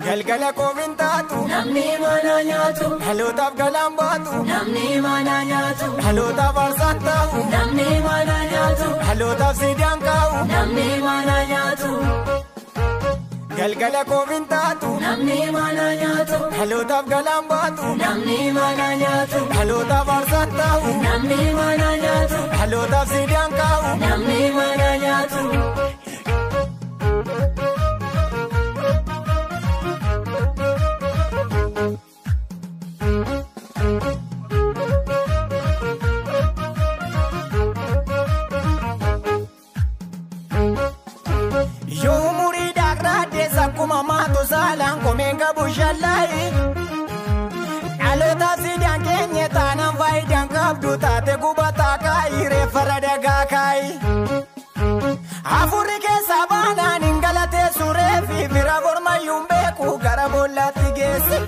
Galgala koofin taatu. Namni mana nyaatu. Dhalootaaf galaan baatu. Namni mana nyaatu. Dhalootaaf aarsaan taa'u. Namni mana nyaatu. Dhalootaaf siidaan kaa'u. Namni mana nyaatu. Galgala koofin taatu. Namni mana nyaatu. Dhalootaaf galaan baatu. Namni mana nyaatu. Dhalootaaf aarsaan taa'u. Namni mana nyaatu. Dhalootaaf siidaan kaa'u. Namni mana nyaatu. Akkuma maatu saalaan komeen qabu shallaayi. Dhalootaaf siidaan keenye taanaan faayidaan qabdu taate gubataa kaayi reeffa dagaa kaayi. Hafuurri keessaa baanaan hin galateessu reefi fira mormayyuun beeku gara boollaatti geessi.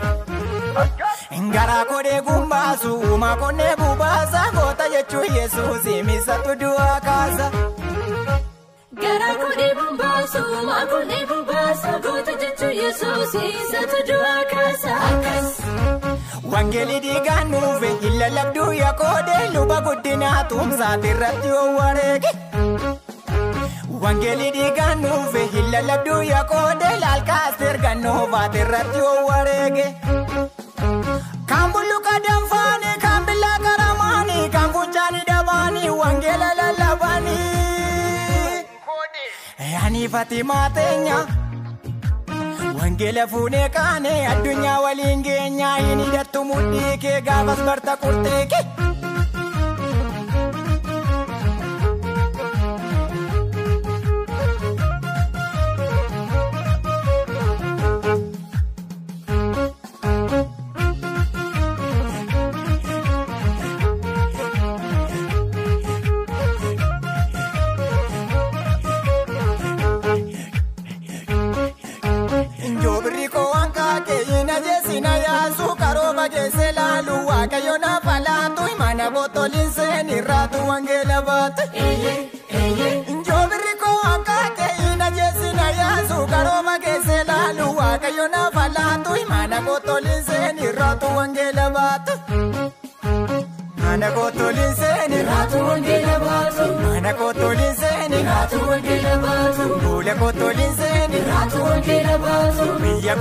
Garaa kodhee gumbaasu uumaa konnee bubaasa goota jechuun Yesuusi misatu du'aa kaasa. Garaa kodhee bumbaasu uumaa konnee bubaasa goota jechuun Yesuusi isatu du'aa kaasa. Akkas. Wangeelli dhiigaan nuufe hin lallabduu yakoodee luba guddinaa tumsaati irratti wareege. Wangeelli dhiigaan nuufe hin lallabduu yakoodee laalkaas ergannoo baate irratti wareege. Kan bulluqa danfaanii kan billaa qaramaanii kan funcaanii dhabaanii wangeela lallabaanii. Ani Fatimaa teenya wangeela fuunee kaane addunyaa waliin geenya hin hidhattu mudhii kee gaafas barta qurxii kee. Waaqayyo naaf laatu mana bootoliin seeni raatu wangeela baate. Njoobirri koo akka keeyina jeesina yaasu karooma keessa laalu Waaqayyo naaf laatu mana bootoliin seeni raatu wangeela baate. Mana bootoliin seeni raatu wangeela baatu. Mana bootoliin seeni raatu wangeela baatu. Fuula bootoliin seeni raatu wangeela baatu. Biyya.